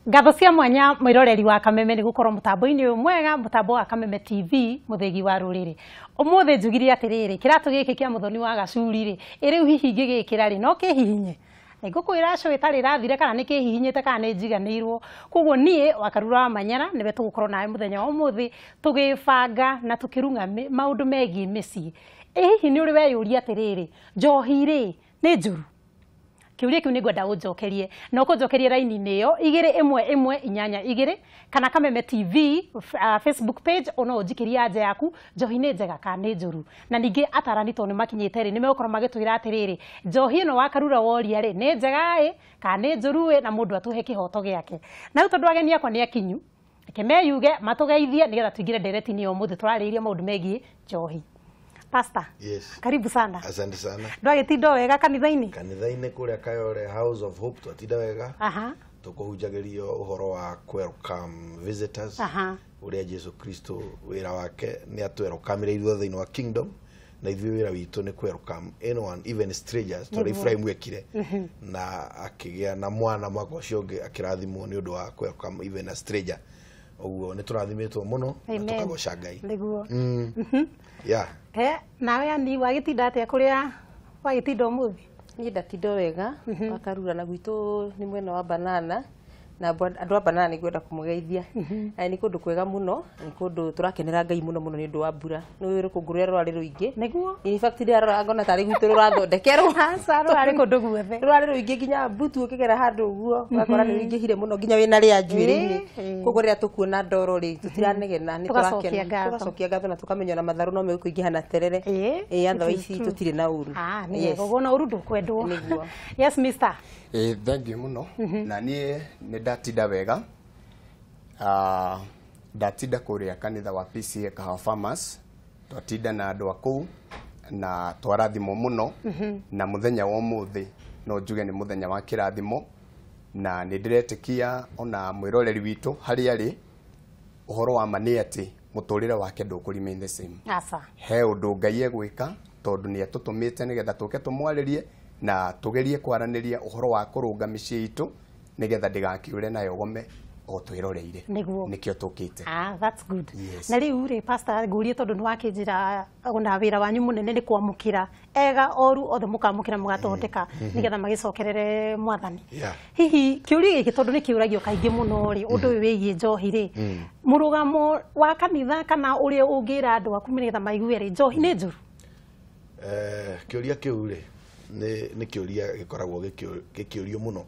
Ngatho cia mwanya mwiroreri wa Kameme ni gukorwo mutambo-ini uyu mwega, mutambo wa Kameme TV, muthegi wa ruriri. Umuthi njugire atiriri, kiratu giki kia muthoni wa gacuri ri, iriu hihi ngigikira ri no kihihinye. Ngũkwĩra cũ ĩtarĩ ĩrathire kana nĩ kĩhihinyĩte kana nĩ njiganĩirwo. Koguo niĩ Wakarura wa Manyara nĩwe tũgũkorwo nawe mũthenya wa ũmũthĩ tũgĩbanga na tũkĩrung'a maũndũ megiĩ mĩciĩ. Ĩ hihi nĩ ũrĩ weyũria atĩrĩrĩ, njohi rĩ nĩ njũru? Kĩũria kĩu nĩngwenda ũnjokerie na ũkũnjokerie raini-inĩ ĩyo 21182 kana Kameme TV Facebook page, ona ũnjikĩrie anja yaku, njohi nĩ njega kana nĩ njũru. Na ningĩ atarani tondũ nĩ makinyĩte rĩ, nĩ megũkorwo magĩtwĩra atĩrĩrĩ, njohi ĩno Wakarura woria rĩ nĩ njega ĩ kana nĩ njũru ĩ, na mũndũ atũhe kĩhoto gĩake. Na rĩu tondũ ageni akwa nĩ akinyu, reke meyuge matũgeithie nĩgetha tũingĩre ndereti-inĩ ya ũmũthĩ tũrarĩrĩria maũndũ megiĩ njohi. Pastor. Yes. Karibu sana. Asante sana. Ndwagitinda wega kanitha-inĩ? Kanitha-inĩ kũrĩa Kayole House of Hope twatinda wega. Aha. Tũkũhunjagĩrio ũhoro wa welcome visitors. Aha. Ũrĩa Jesu Kristo wĩra wake nĩ atwelcome ithuothe thĩinĩ wa kingdom, na ithuĩ wĩra witũ nĩ welcome anyone, even strangers, tondũ Ibrahim ekire na akĩgĩa na mwana mwaka ũcio ũngĩ akĩrathimwo nĩ ũndũ wa welcome even a stranger. Ũguo nĩ tũrathimĩtwo mũno na tũkagoca Ngai. Nĩguo. Yeah. Nawe Ani wagĩtinda atĩa kũrĩa wagĩtinda ũmũthĩ? Niĩ ndatinda wega, Wakarura, na gwitũ nĩ mwena wa Banana, na andũ a Banana nĩ ngwenda kũmũgeithia. Na nĩ kũndũ kwega mũno, nĩ kũndũ tũrakenera Ngai mũno mũno nĩ ũndũ wa mbura. Nĩ rũkũngũ rũrĩa rwarĩ rũingĩ. Nĩguo. In fact ndĩrarora ngona tarĩ gwitũ rũrathondekerwo. Aca, rũrarĩ kũndũ guothe. Rũrarĩ rũingĩ nginya mbutu ũkĩgera handũ ũguo, ũgakora nĩ rũingĩhire mũno nginya wĩna rĩa njuĩrĩ-inĩ. Koguo rĩrĩa tũkuona ndoro rĩ, tũtiranegena, nĩ tũrakena. Tũgacokia ngatho na tũkamenya ona matharũ no megũkũingĩha na terere. Ĩĩ, otherwise tũtirĩ na ũru. Nĩ wega, ũguo na ũru ndũkwendwo. Nĩguo. Yes, mister. Thank you mũno. Na niĩ nĩ ndatinda wega. Ndatinda kũrĩa kanitha wa PCA Kahawa Farmers, twatinda na andũ a kũu na twarathimwo mũno. Na mũthenya wa ũmũthĩ no njuge nĩ mũthenya wa kĩrathimo, na nĩ ndĩretĩkia ona mwĩroreri witũ harĩa arĩ, ũhoro wa ma nĩ atĩ mũtũrĩre wake ndũkũ remain the same. Aca. He ũndũ Ngai egwĩka tondũ nĩ atũtũmĩte nĩgetha tũke tũmwarĩrie na tũgerie kwaranĩria ũhoro wa kũrũnga mĩciĩ itũ nĩgetha ndĩgakĩũre na yogome o twĩroreire. Nĩguo. Nĩkĩo tũkĩte. That's good. Yes. Na rĩu rĩ, pastor, ngũrie tondũ nĩ wakĩnjĩra ona wĩra wanyu mũnene nĩ kwamũkĩra ega oru othe mũkamũkĩra mũgathondeka nĩgetha magĩcokerere mwathani. Hihi kĩũria gĩkĩ tondũ nĩ kĩũragio kaingĩ mũno rĩ, ũndũ ũyũ wĩgiĩ njohi rĩ, mũrũgamo wa kanitha kana ũrĩa ũngĩra andũ aku nĩgetha maigue rĩ, njohi nĩ njũru? Kĩũria kĩu rĩ nĩ kĩũria gĩkoragwo gĩkĩũrio mũno.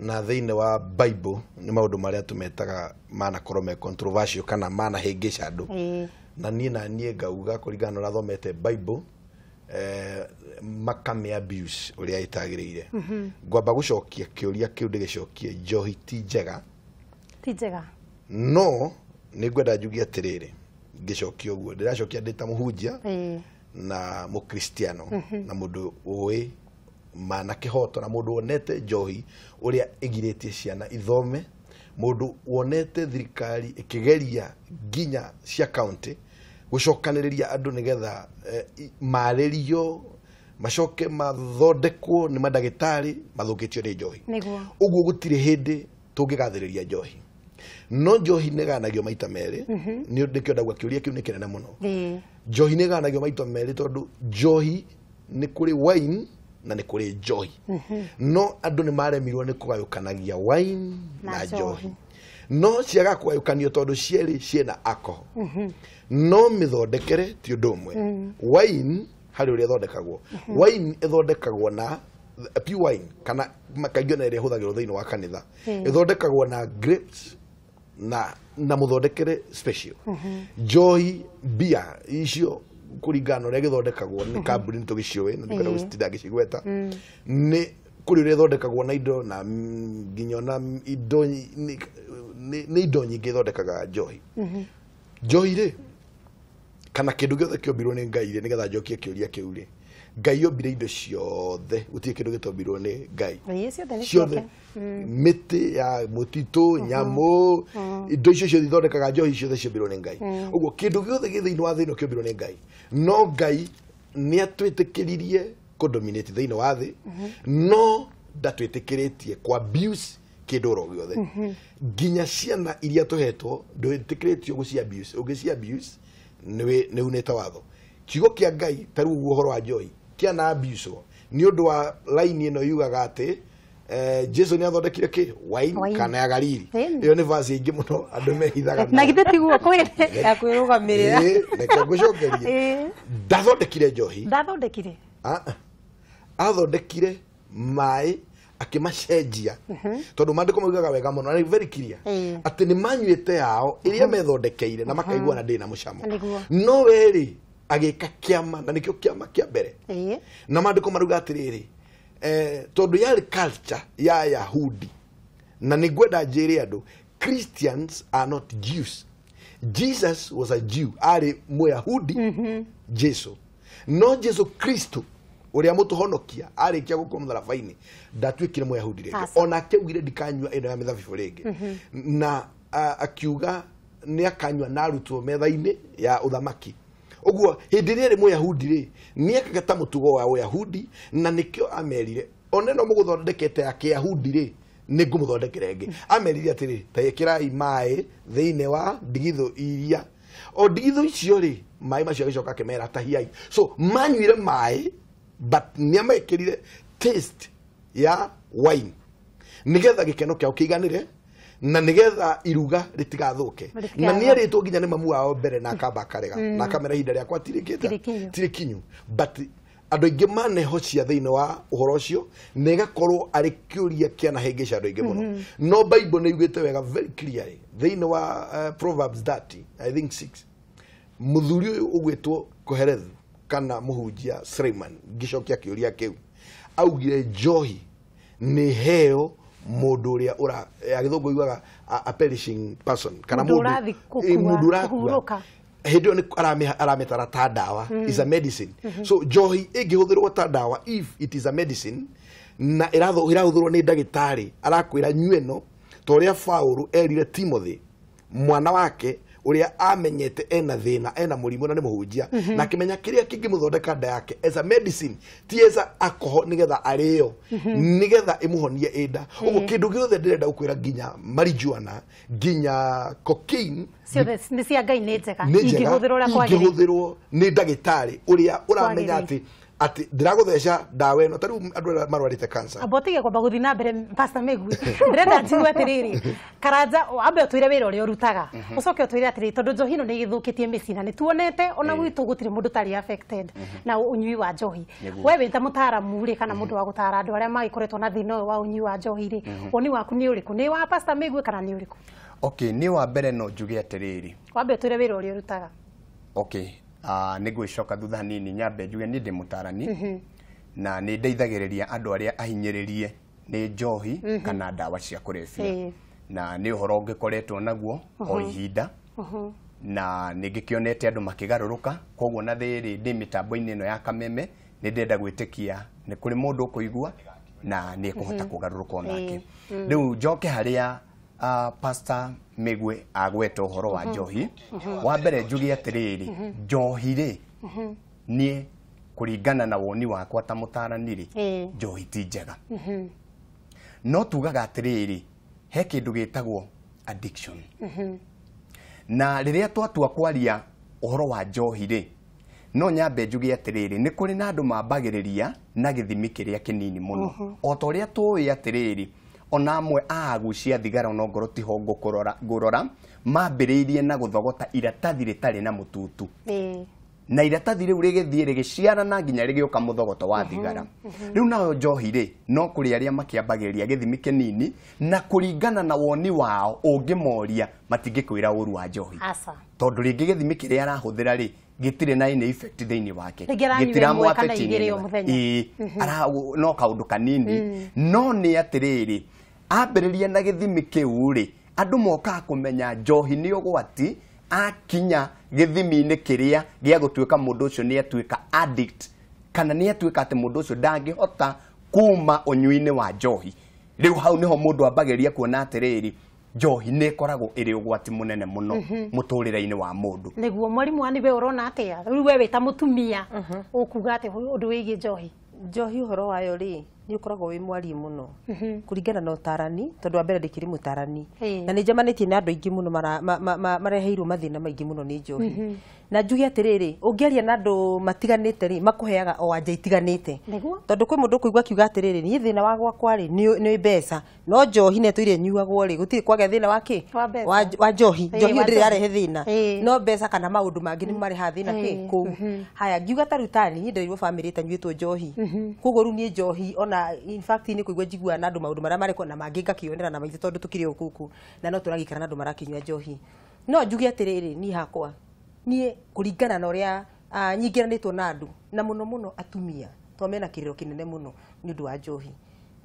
Na thĩinĩ wa Bible nĩ maũndũ marĩa tũmetaga manakorwo me controversial kana manahĩngĩca andũ. Na niĩ ngauga kũringana na ũrĩa thomete Bible, makamĩ abuse ũrĩa ĩtagĩrĩire. Ngwamba gũcokia kĩũria kĩu ndĩgĩcokie, njohi ti njega. Ti njega. No nĩ ngwenda njuge atĩrĩrĩ, ngĩcokia ũguo ndĩracokia ndĩ ta mũhunjia na mũkristiano na mũndũ ũĩ mana kĩhoto na mũndũ wonete njohi ũrĩa ĩgirĩtie ciana ithome, mũndũ wonete thirikari ĩkĩgeria nginya cia county gũcokanĩrĩria andũ nĩgetha marĩrio macoke mathondekwo nĩ mandagĩtarĩ mathũkĩtio nĩ njohi. Ũguo gũtirĩ hĩndĩ tũngĩgathĩrĩria njohi. No njohi nĩ ĩganagio maita merĩ, nĩkĩo ndauga kĩũria kĩu nĩ kĩnene mũno. Njohi nĩ ĩganagio maita merĩ tondũ njohi nĩ kũrĩ wine na nĩ kũrĩ njohi. No andũ nĩ maremirwo nĩ kũgayũkanagia wine na njohi. No ciaga kũgayũkanio tondũ cierĩ ciĩna alcohol. No mĩthondekere ti ũndũ ũmwe. Wine harĩ ũrĩa ĩthondekagwo. Wine ĩthondekagwo na pure wine kana kaingĩ ona ĩrĩa ĩhũthagĩrwo thĩinĩ wa kanitha. Ĩthondekagwo na grapes na mũthondekere special. Njohi bia icio kũringana na ũrĩa gĩthondekagwo nĩ kambuni nĩ tũgĩciũĩ na ndikwenda gũcitinda ngĩcigweta, nĩ kũrĩ ũrĩa ĩthondekagwo na indo na nginya ona indo nĩ indo nyingĩ ithondekaga njohi. Njohi rĩ, kana kĩndũ gĩothe kĩombirwo nĩ Ngai rĩ, nĩgetha njokie kĩũria kĩu rĩ, Ngai ombire indo ciothe, gũtirĩ kĩndũ gĩtombirwo nĩ Ngai. Ciothe. Mĩtĩ ya mũtitũ, nyamũ, indo icio ciothe ithondekaga njohi ciothe ciombirwo nĩ Ngai. Ũguo kĩndũ gĩothe gĩ thĩinĩ wa thĩ ĩno kĩombirwo nĩ Ngai. No Ngai nĩ atwĩtĩkĩririe kũdominate thĩinĩ wa thĩ, no ndatwĩtĩkĩrĩtie kũ abuse kĩndũ oro gĩothe. Nginya ciana iria tũhetwo ndwĩtĩkĩrĩtio gũci abuse, ũngĩci abuse nĩ unĩte watho. Kiugo kĩa Ngai ta rĩu ũguo ũhoro wa njohi kĩana abuse nĩ ũndũ wa line ĩno yugaga atĩ Jesu nĩ athondekire kĩ wine kana ya Galili. Ĩyo nĩ verse ingĩ mũno andũ mehithaga na githĩ tiguo kwĩrĩ ya kwĩrũgamĩrĩra. Reke ngũcokerie. Ndathondekire njohi, ndathondekire, athondekire maĩ akĩmacenjia, tondũ maandĩko maugaga wega mũno na very clear atĩ nĩ manyuĩte yao ĩrĩa methondekeire na makaigua na ndĩ na mũcamo. No werĩ agĩka kĩama, na nĩkĩo kĩama kĩa mbere. Na maandĩko maruga atĩrĩrĩ, tondũ yarĩ culture ya Yahudi, na nĩ ngwenda njĩre andũ, Christians are not Jews. Jesus was a Jew, arĩ Mũyahudi Jesu. No Jesu Kristo ũrĩa mũtũhonokia arĩkia gũkua mũtharaba-inĩ ndatuĩkire Mũyahudi rĩngĩ. Onake augire ndikanyua ĩno ya mĩthabibũ rĩngĩ. Na akiuga nĩ akanyua na arutwo metha-inĩ ya ũthamaki. Ũguo hĩndĩ ĩrĩa arĩ Mũyahudi rĩ, nĩ ekaga ta mũtugo wa Ũyahudi, na nĩkĩo amerire ona ĩno mũgũthondekete ya Kĩyahudi rĩ, nĩ ngũmũthondekera ĩngĩ. Amerire atĩrĩ, ta ĩkĩrai maĩ thĩinĩ wa ndigithũ iria, o ndigithũ icio rĩ, maĩ macio agĩcoka akĩmera tahiai. So manyuire maĩ, but nĩ amekĩrire taste ya wine nĩgetha gĩkeno kĩao kĩiganĩre, na nĩgetha iruga rĩtigathũke. Na nĩ erĩtwo nginya nĩ mamu wao mbere na akamba akarega, na akamera ihinda rĩakwa tirĩ kinyu. But andũ aingĩ manehocia thĩinĩ wa ũhoro ũcio, na ĩgakorwo arĩ kĩũria kĩanahĩngĩca andũ aingĩ mũno. No Bible nĩ yugĩte wega very clearly thĩinĩ wa Proverbs 30, I think 6, mũthuri ũyũ ũgwĩtwo Kohelethu kana mũhunjia Suleiman, ngĩcokia kĩũria kĩu, augire njohi nĩ heo mũndũ ũrĩa ũra ya gĩthũngũ yugaga a perishing person, kana mũndũ ũrakua. Hĩndĩ ĩyo nĩ aramĩtara ta ndawa, is a medicine. So njohi ĩngĩhũthĩrwo ta ndawa, if it is a medicine, na ĩrahũthĩrwo nĩ ndagĩtarĩ arakwĩra nyue ĩno, ta ũrĩa Paũlũ erire Timothy mwana wake ũrĩa amenyete ena thĩna, ena mũrimũ na nĩ mũhunjia, na akĩmenya kĩrĩa kĩngĩmũthondeka nda yake as a medicine, ti as a alcohol nĩgetha arĩo, nĩgetha ĩmũhonie ĩnda. Ũguo kĩndũ gĩothe ndĩrenda gũkwĩra, nginya marijuana, nginya cocaine, ciothe nĩ cia Ngai, nĩ njega ingĩhũthĩrwo ũrĩa kwagĩrĩire, ingĩhũthĩrwo nĩ ndagĩtarĩ ũrĩa ũramenya atĩ atĩ ndĩragũtheca ndawa ĩno. Ta rĩu andũ arĩa marwarĩte cancer. Amba ũtige kwamba gũthiĩ na mbere Pastor Mĩgwi, ndĩrenda njigue atĩrĩrĩ, Karanja, ambe ũtwĩre wĩra ũrĩa ũrutaga, ũcoke ũtwĩre atĩrĩrĩ, tondũ njohi ĩno nĩ ĩgĩthũkĩtie mĩciĩ na nĩ tuonete ona gwitũ gũtirĩ mũndũ ũtarĩ affected na ũnyui wa njohi. We wĩ ta mũtaaramu rĩ, kana mũndũ wa gũtara andũ arĩa magĩkoretwo na thĩna ũyũ wa ũnyui wa njohi rĩ, woni waku nĩ ũrĩkũ? Nĩ wa Pastor Mĩgwi kana nĩ ũrĩkũ? Okay, niĩ wa mbere no njuge atĩrĩrĩ, wambe ũtwĩre wĩra ũrĩa ũrutaga. Okay, nĩ ngwĩcoka thutha hanini nyambe njuge niĩ ndĩ mũtarani, na nĩ ndeithagĩrĩria andũ arĩa ahinyĩrĩrie nĩ njohi kana ndawa cia kũrebia, na nĩ ũhoro ngĩkoretwo naguo o ihinda, na nĩ ngĩkĩonete andũ makĩgarũrũka. Koguo na thĩrĩ ndĩ mĩtambo-inĩ ĩno ya Kameme, nĩ ndĩrenda gwĩtĩkia nĩ kũrĩ mũndũ ũkũigua na nĩ ekũhota kũgarũrũka onake. Rĩu njoke harĩa Pastor Mĩgwi agweta ũhoro wa njohi. Wa mbere njuge atĩrĩrĩ, njohi rĩ, niĩ kũringana na woni wakwa ta mũtarani rĩ, njohi ti njega. No tugaga atĩrĩrĩ, he kĩndũ gĩtagwo addiction. Na rĩrĩa twatua kwaria ũhoro wa njohi rĩ, no nyambe njuge atĩrĩrĩ, nĩ kũrĩ na andũ mambagĩrĩria na gĩthimi kĩrĩa kĩnini mũno. O ta ũrĩa tũĩ atĩrĩrĩ, ona amwe a agucia thigara ona ngorwo tiho ngũrora, mambĩrĩirie na gũthogota iratathi rĩtarĩ na mũtutu. Na iratathi rĩu rĩgĩthiĩ rĩgĩciarana nginya rĩgĩũka mũthogoto wa thigara. Rĩu nayo njohi rĩ, no kũrĩ arĩa makĩambagĩrĩria gĩthimi kĩnini, na kũringana na woni wao ũngĩmoria matingĩkwĩra ũru wa njohi. Tondũ rĩngĩ gĩthimi kĩrĩa arahũthĩra rĩ, gĩtirĩ na any effect thĩinĩ wake, gĩtiramũaffect, no kaũndũ kanini. No nĩ atĩrĩrĩ, ambĩrĩria na gĩthimi kĩu rĩ, andũ mokaga kũmenya njohi nĩ ũgwati akinya gĩthimi-inĩ kĩrĩa gĩa gũtuĩka mũndũ ũcio nĩ atuĩka addict, kana nĩ atuĩka atĩ mũndũ ũcio ndangĩhota kuma ũnyui-inĩ wa njohi. Rĩu hau nĩho mũndũ ambagĩrĩria kuona atĩrĩrĩ, njohi nĩ ĩkoragwo ĩrĩ ũgwati mũnene mũno mũtũrĩre-inĩ wa mũndũ. Nĩguo mwarimu wani we ũrona atĩa? Rĩu we wĩ ta mũtumia ũkuga atĩ ũndũ wĩgiĩ njohi? Njohi ũhoro wayo rĩ, Nĩ ũkoragwo wĩ mwariĩ mũno kũringana na ũtarani, tondũ wa mbere ndĩkĩrĩ mũtarani na nĩ njemanĩtie na andũ aingĩ mũno mareheirwo mathĩna maingĩ mũno nĩ njohi. Na njuge atĩrĩrĩ, ũngĩaria na andũ matiganĩte rĩ, makũheaga o anja itiganĩte, tondũ kwĩ mũndũ ũkũigua akiuga atĩrĩrĩ, niĩ thĩna wa gwakwa rĩ nĩ mbeca, no njohi nĩ tũire nyuagwo rĩ, gũtirĩ kwagĩa thĩna wa kĩ wa njohi, njohi ndĩrĩ yarehe thĩna, no mbeca kana maũndũ mangĩ nĩ marehaga thĩna kĩ kũu. Haya, ngiuga ta rĩu tani niĩ nderirwo bamĩrĩ ĩtanyuĩtwo njohi, koguo rĩu niĩ njohi ona in fact nĩ kũigua njiguaga na andũ maũndũ marĩa marekwo na mangĩ ngakĩonera na maitho, tondũ tũkĩrĩ o gũkũ na no tũragĩikara na andũ marakĩnyua njohi. No njuge atĩrĩrĩ, niĩ hakwa niĩ kũringana na ũrĩa nyingĩranĩtwo na andũ na mũno mũno atumia, tondũ mena kĩrĩro kĩnene mũno nĩ ũndũ wa njohi.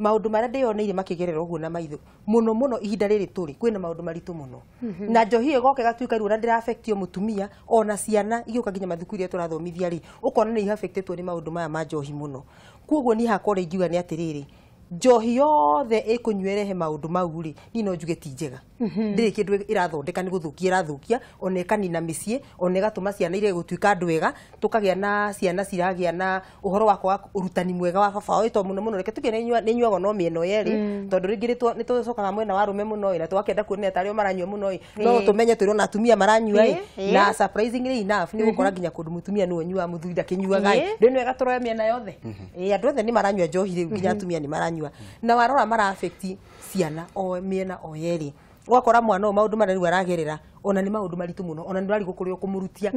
Maũndũ marĩa ndĩyoneire makĩgerera ũguo na maitho mũno mũno ihinda rĩrĩ tũrĩ, kwĩna maũndũ maritũ mũno na njohi ĩgoka ĩgatuĩka rĩu ona ndĩra-affectio mũtumia ona ciana igĩũka nginya mathukuru iria tũrathomithia rĩ, ũkona nĩ ihaffectĩtwo nĩ maũndũ maya ma njohi mũno. Koguo niĩ hakwa ũrĩa ingiuga nĩ atĩrĩrĩ, njohi yothe ĩkũnyua ĩrehe maũndũ mau rĩ, niĩ no njuge ti njega. Ndĩrĩ kĩndũ ĩrathondeka, nĩ gũthũkia ĩrathũkia, ona ĩkanina mĩciĩ, ona ĩgatũma ciana irege gũtuĩka andũ ega, tũkagĩa na ciana ciragĩa na ũhoro wa kwaga ũrutani mwega wa baba wao, tondũ mũno mũno reke tuge nĩ inyuagwo no mĩena yerĩ, tondũ rĩngĩ nĩ tũcokaga mwena wa arũme mũno ĩ, na tũgakĩenda kuonania tarĩ o maranyua mũno ĩ, no tũmenye tũrona atumia maranyua ĩ, na surprisingly enough nĩ gũkora nginya kũndũ mũtumia nĩwe ũnyuaga, mũthuri ndakĩnyuaga ĩ, rĩu nĩ wega tũroe mĩena yothe. Andũ othe nĩ maranyua njohi rĩu, nginya atumia nĩ maranyua, na warora mara affect ciana o mĩena o yerĩ. Ũgakora mwana ũyũ maũndũ marĩa rĩu aragerera ona nĩ maũndũ maritũ mũno, ona nĩ ũrarigwo kũrĩa ũkũmũrutia,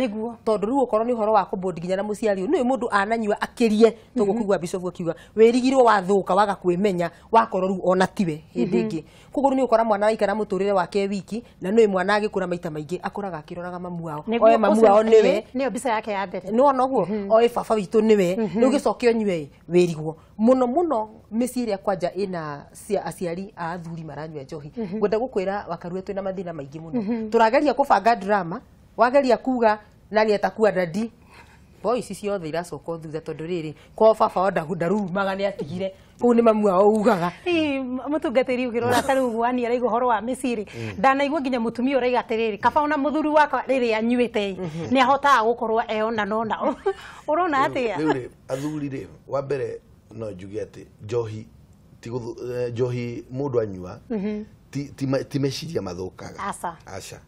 tondũ rĩu okorwo nĩ ũhoro wa kũbond nginya na mũciari ũyũ, nĩũĩ mũndũ ananyua akĩrie, toguo kũigua Bishop akiuga wĩrigirwo wathũka waga kwĩmenya, wakorwo rĩu ona tiwe hĩndĩ ĩngĩ. Koguo rĩu nĩ ũkora mwana araikara mũtũrĩre wake wiki, na nĩũĩ mwana agĩkũra maita maingĩ akũraga akĩroraga mamu wao, oe mamu wao nĩwe, nĩyo mbica yake ya mbere, nĩwona ũguo, oe baba witũ nĩwe, rĩu gĩcoke ũnyue wĩrigwo mũno mũno. Mĩciĩ ĩrĩa kwanja ĩna aciari a athuri maranyua njohi, ngwenda gũkwĩra Wakarua twĩna mathĩna maingĩ mũno. Tũrageria kũbanga drama, wageria kuga nani atakuwa dadi, boy ici ciothe iracoka thutha, tondũ rĩrĩ kwao baba wao ndarumaga nĩ atigire, kũu nĩ mamu wao ugaga. Mũtungatĩri ũkĩrora ta rĩu gwani araigua ũhoro wa mĩciĩ, ndanaigua nginya mũtumia ũraiga atĩrĩrĩ, kaba ona mũthuri wakwa rĩrĩa anyuĩte nĩ ahotaga gũkorwo eona nona. Ũrona atĩa? Rĩu rĩ, athuri rĩ, wa mbere no njuge atĩ njohi njohi mũndũ anyua ti meciria mathũkaga, aca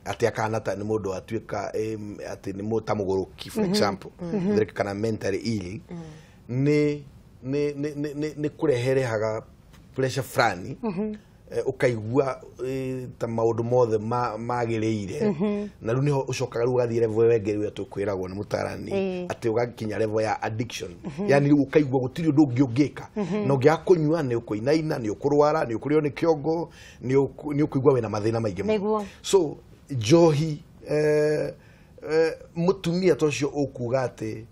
atĩ akana ta nĩ mũndũ atuĩka atĩ nĩ ta mũgũrũki for example, kana mentally ill, nĩ kũreherehaga pressure fulani, ũkaigua ta maũndũ mothe magĩrĩire, na rĩu nĩho ũcokaga rĩu ũgathiĩ level ĩyo ĩngĩ rĩu tũkwĩragwo nĩ mũtarani atĩ ũgakinya level ya addiction, yani rĩu ũkaigua gũtirĩ ũndũ ũngĩ ũngĩka, na ũngĩaga kũnyua nĩ ũkũinaina, nĩ ũkũrwara, nĩ ũkũrĩo nĩ kĩongo, nĩ ũkũigua wĩna mathĩna maingĩ mũno. So njohi mũtumia ta ũcio ũkuga atĩ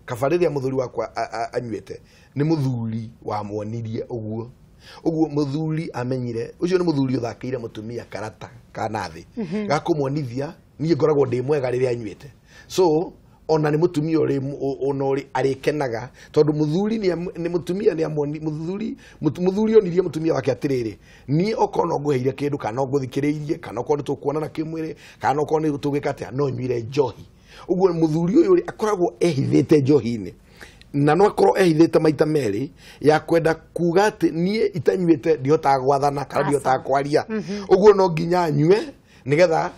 kaba rĩrĩa mũthuri wakwa anyuĩte nĩ mũthuri wamuonirie ũguo, ũguo mũthuri amenyire ũcio nĩ mũthuri ũthakĩire mũtumia karata kana thĩ gakũmuonithia niĩ ngoragwo ndĩ mwega rĩrĩa anyuĩte. So ona nĩ mũtumia ũrĩ ona ũrĩ arĩkenaga tondũ mũthuri nĩ mũtumia nĩ amoni mũthuri mũthuri onirie mũtumia wake atĩrĩrĩ, niĩ okorwo no ngũheire kĩndũ kana no ngũthikĩrĩirie kana okorwo nĩ tũkuonana kĩmwĩrĩ kana okorwo nĩ tũgwĩka atĩa, no nyuire njohi. Ũguo mũthuri ũyũ rĩ akoragwo ehithĩte njohi-inĩ, na no akorwo ehithĩte maita merĩ ya kwenda kuga atĩ niĩ itanyuĩte ndihotaga gwathana kana ndihotaga kwaria, ũguo no nginya anyue nigetha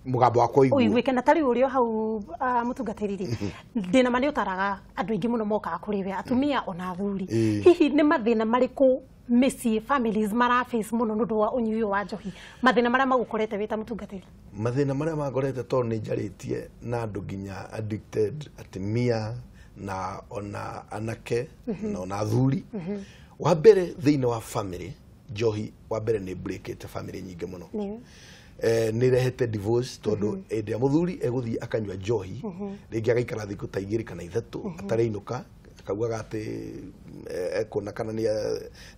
mũgambo wakwa ũiguĩke. Na tarĩu ũrĩ o hau mũtungatĩri rĩ, ndĩna ma nĩ ũtaraga andũ aingĩ mũno mokaga kũrĩ we, atumia ona athuri, hihi nĩ mathĩna marĩkũ mĩciĩ families maraface mũno nĩ ũndũ wa ũnyui wa njohi, mathĩna marĩa magũkorete wĩ ta mũtungatĩri? Mathĩna marĩa mangorete tondũ nĩ njarĩtie na andũ nginya addicted atumia na ona anake na ona athuri. Wa mbere thĩinĩ wa family njohi wa mbere nĩ breakĩte family nyingĩ mũno, nĩ rehete divorce tondũ hĩndĩ ĩrĩa mũthuri egũthiĩ akanyua njohi rĩngĩ agaikara thikũ ta 2 kana 3 atarĩinũka, akaugaga atĩ ekũna kana nĩ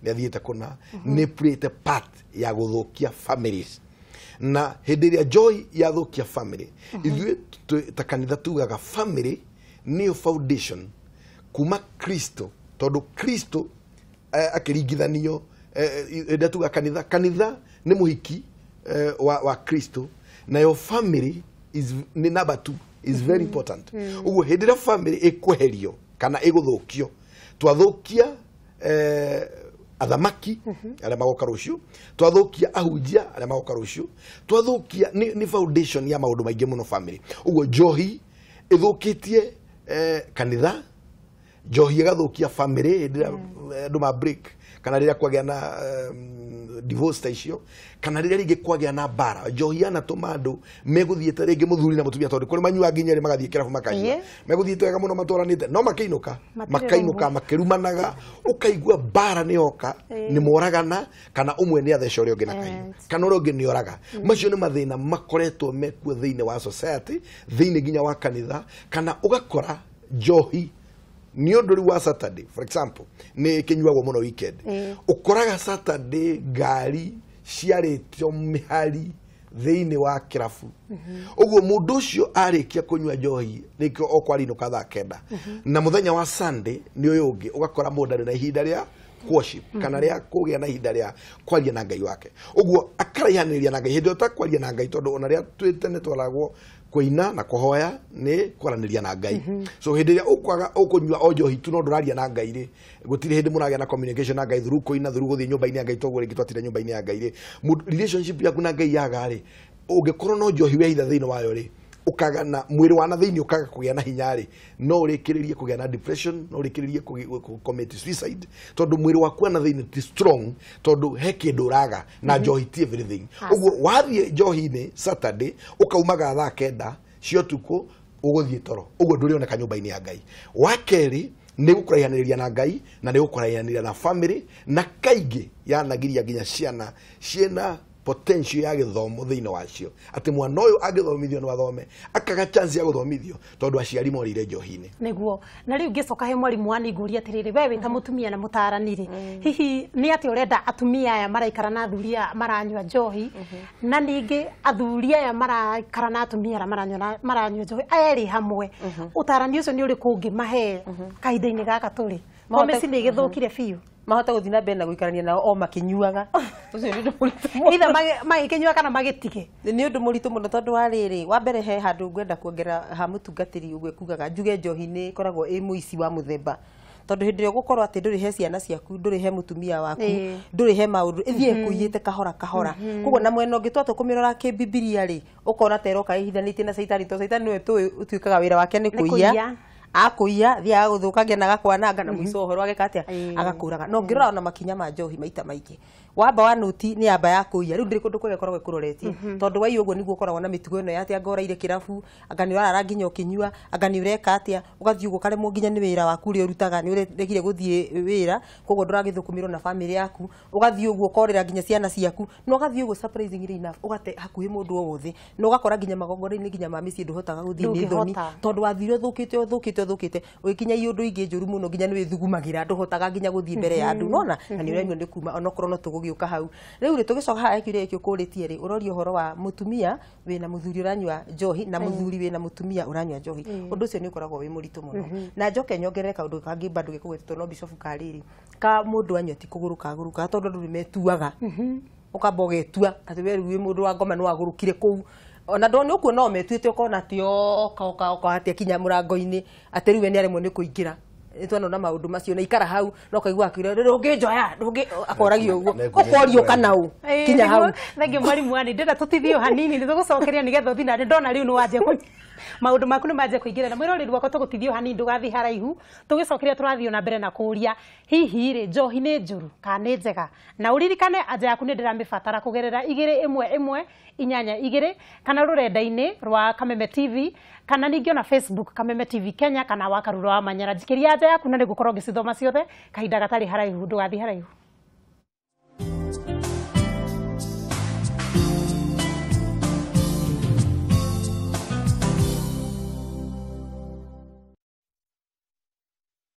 athiĩte kũna, nĩ played part ya gũthũkia families. Na hĩndĩ ĩrĩa njohi yathũkia family, ithuĩ ta kanitha tugaga family nĩyo foundation kuma Kristo, tondũ Kristo akĩringithanio hĩndĩ ĩrĩa tuga kanitha, kanitha nĩ mũhiki wa Kristo, nayo family is ni number 2 is very important. Ũguo hĩndĩ ĩrĩa family ĩkweherio kana ĩgũthũkio, twathũkia athamaki arĩa magoka rũciũ, twathukia ahunjia arĩa magoka rũciũ, twathukia ni foundation ya maũndũ maingĩ mũno family. Ũguo njohi ĩthũkĩtie kanitha, njohi ĩgathukia family hĩndĩ ĩrĩa andũ ma break, kana rĩrĩa kwagĩa na divorce ta icio, kana rĩrĩa rĩngĩ kwagĩa na mbara. Njohi yanatũma andũ megũthiĩte rĩngĩ mũthuri na mũtumia, tondũ kũrĩ manyuaga nginya rĩ magathiĩ kĩrabu makanyua, megũthiĩte wega mũno matwaranĩte, no makĩinũka makainũka makĩrumanaga, ũkaigua mbara nĩ yoka, nĩ moragana, kana ũmwe nĩ atheca ũrĩa ũngĩ na kahiũ, kana ũrĩa ũngĩ nĩ oraga. Macio nĩ mathĩna makoretwo mekuo thĩinĩ wa society, thĩinĩ nginya wa kanitha, kana ũgakora njohi nĩ ũndũ rĩu wa Saturday for example nĩ kĩnyuagwo mũno weekend. Ũkoraga Saturday ngari ciarĩtio mĩhari thĩinĩ wa kĩrabu. Ũguo mũndũ ũcio arĩkia kũnyua njohi nĩkĩo okwarinũka thaa 9, na mũthenya wa Sunday nĩ ũyũ ũngĩ ũgakora mũndũ arĩ na ihinda rĩa worship, kana rĩa kũgĩa na ihinda rĩa kwaria na Ngai wake. Ũguo akaraihanĩria na Ngai hĩndĩ ĩyo ũtakwaria na Ngai, tondũ ona rĩrĩa twĩ tene twaragwo kũina na kũhoya nĩ kwaranĩria na Ngai. So hĩndĩ ĩrĩa ũkwaga ũkũnyua o njohi tu no ndũraria na Ngai rĩ, gũtirĩ hĩndĩ mũragĩa na communication na Ngai through kũina, through gũthiĩ nyũmba-inĩ ya Ngai, toguo rĩngĩ twatire nyũmba-inĩ ya Ngai rĩ, relationship yaku na Ngai yaga rĩ, ũngĩkorwo no njohi wehitha thĩinĩ wayo rĩ, ukaga na mwĩrĩ wa na thĩinĩ ukaga kũgĩa na hinya rĩ, no ũrĩkĩrĩrie kũgĩa na depression, no ũrĩkĩrĩrie commit suicide, tondũ mwĩrĩ waku na thĩinĩ ti strong, tondũ he kĩndũ ũraga na njohi ti everything. Ũguo wathiĩ njohi-inĩ Saturday ũkaumaga thaa 9 cia ũtukũ ũgũthiĩ toro, ũguo ndũrĩoneka nyũmba-inĩ ya Ngai. Wa kerĩ nĩ gũkũraihanĩrĩria na Ngai, na nĩ gũkũraihanĩrĩria na family, na kaingĩ yanagiria nginya ciana ciĩna potential ya gĩthomo thĩinĩ wacio, atĩ mwana ũyũ angĩthomithio no athome, akaga chance ya gũthomithio tondũ aciari morĩire njohi-inĩ. Nĩguo. Na rĩu ngĩcoka he mwarimũ wa ningũria atĩrĩrĩ, we wĩ ta mũtumia na mũtaarani rĩ, hihi nĩ atĩ ũrenda atumia aya maraikara na athuri aya maranyua njohi, na ningĩ athuri aya maraikara na atumia arĩa maranyua njohi, aya erĩ hamwe, ũtaarani ũcio nĩ ũrĩkũ ũngĩmahe kahinda-inĩ gaka tũrĩ? Mĩciĩ nĩ ĩgĩthũkire biũ, mahota gũthiĩ na mbere na gũikarania nao o makĩnyuaga. Ũcio nĩ ũndũ mũritũ mũno. Either magĩkĩnyua kana magĩtige. Nĩ ũndũ mũritũ mũno tondũ wa rĩrĩ, wa mbere he handũ ngwenda kuongerera ha mũtungatĩri ũguo ekugaga, njuge njohi nĩ ĩkoragwo ĩ mũici wa mũthemba, tondũ hĩndĩ ĩrĩa ũgũkorwo atĩ ndũrĩ he ciana ciaku, ndũrĩ he mũtumia waku, ndũrĩ he maũndũ, ĩthiĩ ĩkũiyĩte kahora kahora. Koguo na mwena ũngĩ twatũ kũmĩrora kĩbibilia rĩ, ũkona ta ĩroka ĩhithanĩtie na caitani, tondũ caitani nĩwe tũĩ ũtuĩkaga wĩra wake nĩ kũiya, akũiya thiaga gũthũkangia na agakwananga, na mũico ũhoro ageka atĩa, agakũraga. No ngĩrora ona makinya ma njohi maita maingĩ, wamba wa noti nĩ yamba ya kũiya, rĩu ndĩrĩ kũndũ kwega ĩkoragwo ĩkũroretie, tondũ waiya ũguo nĩguo ũkoragwo na mĩtugo ĩno ya atĩ anga ũraire kĩrabu, anga nĩ ũrarara nginya ũkĩnyua, anga nĩ ũreka atĩa, ũgathiĩ ũguo ũkaremwo nginya nĩ wĩra waku ũrĩa ũrutaga, nĩ ũregire gũthiĩ wĩra, koguo ndũragĩthũkũmĩrwo na family yaku, ũgathiĩ ũguo ũkorĩra nginya ciana ciaku, na ũgathiĩ ũguo surprisingly enough ũgate hakuhĩ mũndũ o wothe, na ũgakora nginya magongona-inĩ nginya ma mĩciĩ ndũhotaga gũthiĩ nĩ thoni, tondũ wathire ũthũkĩte ũthũkĩte ũthũkĩte, ũgĩkinya iũndũ ingĩ njũru mũno, nginya nĩ wĩthugumagĩra, ndũhotaga nginya gũthiĩ mbere ya andũ, nona na nĩ ũremio nĩ kuma onokorwo no tũgũgĩũka hau. Rĩu rĩ, tũgĩcoka haha kĩũria gĩkĩ ũkũrĩtie rĩ, ũroria ũhoro wa mũtumia wĩna mũthuri ũranyua njohi na mũthuri wĩna mũtumia ũranyua njohi. Ũndũ ũcio nĩ ũkoragwo wĩ mũritũ mũno. Na njoke nyongerere kaũndũ kangĩ bado gĩkũgwetetwo no Bishop Karĩrĩ, ka mũndũ anyua ti kũgũrũka agũrũkaga, tondũ andũ nĩ metuaga, ũkamba ũgetua atĩ we rĩu wĩ mũndũ wa ngoma nĩ wagũrũkire kũu, ona ndona ũkuona no metuĩte ũkona atĩ oka oka oka atĩ akinya mũrango-inĩ atĩ rĩu we nĩ aremwo nĩ kũingĩra. Nĩtwanona maũndũ macio na ikara hau no kaigua akĩũria ndũngĩnjoya ndũngĩ, akoragia ũguo ũkorio kana ũ kinya hau. Thengiũ mwarimũ wani, ndĩrenda tũtithie hanini nĩ tũgũcokeria nĩgetha ũthiĩ na ndona rĩu nĩ wanjia maũndũ maku nĩ manjia kũingĩra na mwĩroreri wakwa, tũgũtithie hanini ndũgathiĩ haraihu, tũgĩcokeria tũrathiĩ na mbere na kũũria hihi rĩ njohi nĩ njũru kana nĩ njega, na ũririkane anja yaku nĩ ndĩramĩbatara kũgerera 2 1 1 8 2 kana rũrenda-inĩ rwa Kameme TV, kana ningĩ ona Facebook Kameme TV Kenya, kana wa Karura wa Manyara. Njikĩria anja yaku na nĩngũkorwo ngĩcithoma ciothe kahinda gatarĩ haraihu, ndũgathiĩ haraihu.